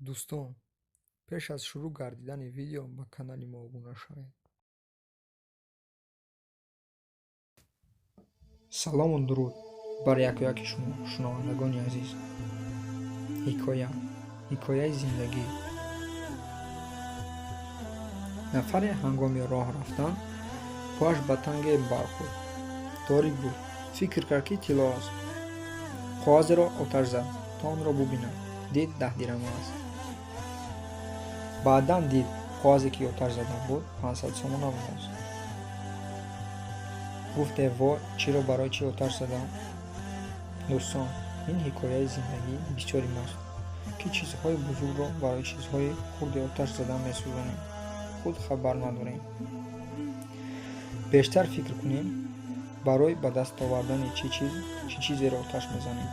Дӯстон, пеш аз шурӯъ гардидани видео ба канали мо обуна шавед. Салому дуруд бар якояки шумо, шунавандагони азиз. Ҳикоя, ҳикояи зиндагӣ. Нафаре ҳангоми роҳ рафтан пояш ба танге бархӯрд. Торик буд. Фикр кард, ки тилло аст. Коғазеро оташ зад, то онро бубинад. Дид, 10 дирама аст. Баъдан дид, коғазе ки оташ зада буд, 500 сомона будааст. Гуфте: во, чиро барои чӣ оташ задам? Дӯстон, ин ҳикояи зиндагии бисёри мост, ки чизҳои бузургро барои чизҳои хурде оташ зада месӯзонем, худ хабар надорем. Бештар фикр кунем, барои ба даст овардани чӣ чиз, чӣ чизеро оташ мезанем.